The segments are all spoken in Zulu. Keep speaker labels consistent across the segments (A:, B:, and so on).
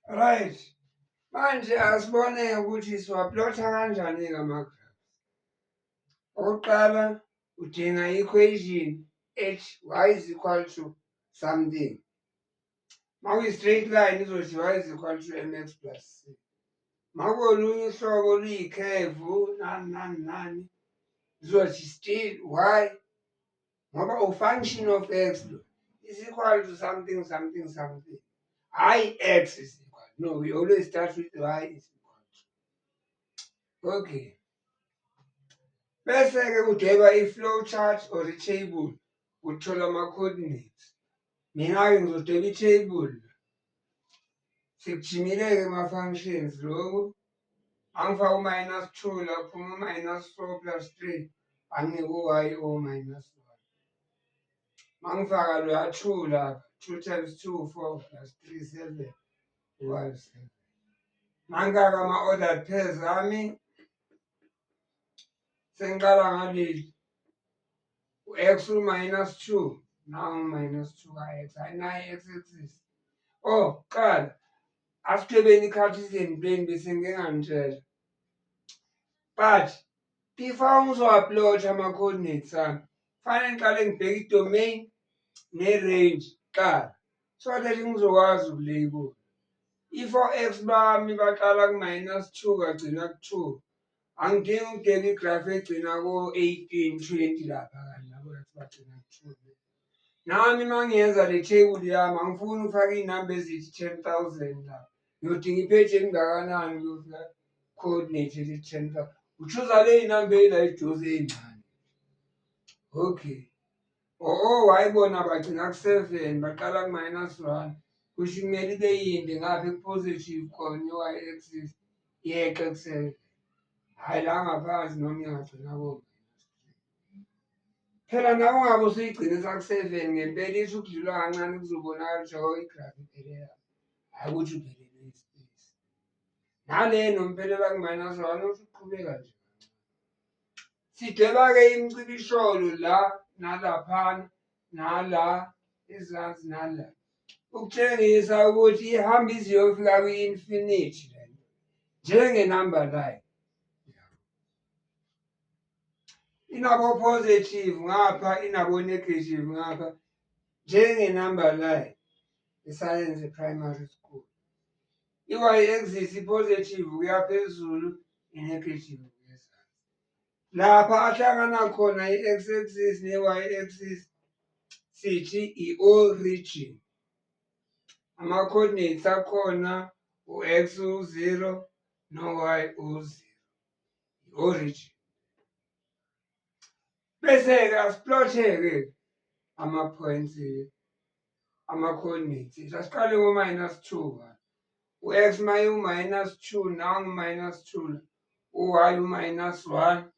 A: Right. Manje asibone ukuthi siwaplotha kanjani-ke ama-graphs. Okokuqala udinga i-equation ethi y is equal to something. Uma kuyi-straight line izothi y is equal to mx plus c. Uma kuwolunye uhlobo oluyikhevu nani nani nani izothi still y ngoba u-function of x lo is equal to something something something. Hhayi x is equal. No, we always start with y is equal to. Okay. Bese-ke udweba i-flow chart or i-table ukuthola ama-coordinates. Mina-ke ngizodweba i-table. Sekujimile-ke ama-functions lokhu. Angifake u-minus 2 la kuphuma u-minus 4 plus 3 anginike u-y o-minus 1. Mangifaka loya 2 lapha 2 times 2 4 plus 3 7 y 7. Mangaka ama-ordered pairs ami sengiqala ngaleli u-x u-minus 2 nangu minus 2 ka-x hayi nayi x axis. Oh qala asidwebeni i-Cartesian plane bese ngike nganitshela but before ngizowaplotha ama-coordinates ami fanele ngiqale ngibheke i-domain ne-range kuqala so that ngizokwazi ukulabel. If o-x bami baqala ku-minus 2 bagcina ku-2 angidingi ukudweba igraph egcina ko-18 20 lapha kanti labo x bagcina ku-2. Nami uma ngiyenza le table yami angifuni ukufaka iy'namba ezithi 10,000 lapha. Ngiyodinga ipheji elingakanani ukuyofika coordinate elithi 10,000. Uchuza le y'namba ey'la eduze ey'ncane. Okay. Oh, hhayi bona bagcina ku-seven baqala ku-minus one. Kusho kumele ibe yinde ngapha eku-positive khona i-y axis yeqe ku-seven. Hhayi la ngaphansi noma ingagcina ko-minus three. Phela nawe ungabe usuyigcina isaku-seven ngempela ithi ukudlula kancane kuzobonakala ukuthi oh igraph iphele lapha. Hhayi ukuthi uphelelwe i-space. Nale nomphelela ku-minus one uthi uqhubeka nje. Sidweba-ke imicibisholo la nalaphana nala ezansi nala ukutshengisa ukuthi ihamba ize iyofika kwi-infinity le nto njenge-number line. Inabo-positive ngapha inabo-negative ngapha njenge-number line esayenze primary school. I-y axis i-positive kuya phezulu i-negative kuya ezansi. Lapha ahlangana khona i-x axis ne-y axis sithi i-origin. Ama-coordinates akhona u-x u-0 no-y u-0. I-origin. Bese-ke asiplothe-ke ama-points ama-coordinates. Asiqale ngo-minus 2. U-x uma ewu-minus 2 nangu minus 2 la. U-y u-minus 1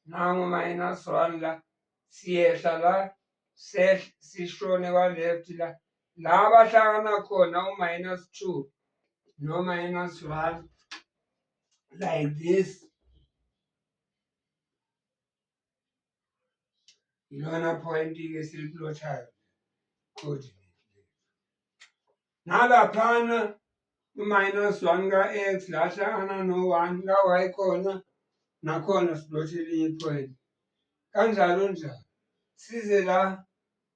A: nangu minus 1 la. Siyehla la sehle sishone kwa-left la. La abahlangana khona u-minus 2 no-minus 1 like this. Ilona point-ke esiliplothayo coordinate. Nalaphana u-minus 1 ka-x la hlangana no-1 ka-y khona nakhona siplothe elinye i-point. Kanjalo njalo size la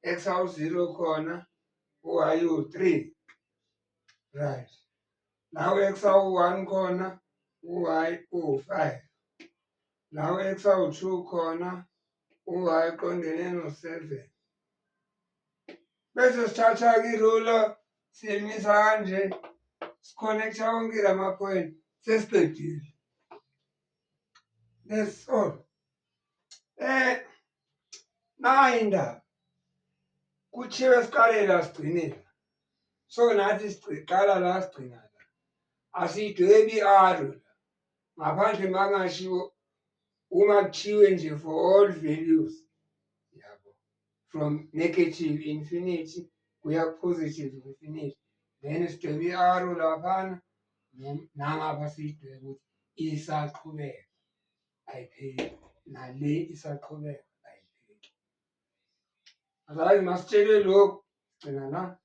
A: x awu-0 khona u-y uwu-3. Right. La u-x awu-1 khona u-y uwu-5. La u-x awu-2 khona u-y uqondene no-7. Bese sithatha-ke irula siyimisa kanje sikhonektha wonke la ma-point sesiqedile. That's all. Nayi indaba. Kuthiwe siqale la sigcine la. So nathi siqala la sigcina la. Asiyidwebi i-arrow la. Ngaphandle makungashiwo uma kuthiwe nje for all values yabo from negative infinity kuya ku-positive infinity then sidwebe i-arrow laphana nangapha siyidwebe ukuthi isaqhubeka ayipheli nale isaqhubeka ayipheli. Otherwise masitshele lokhu gcina la.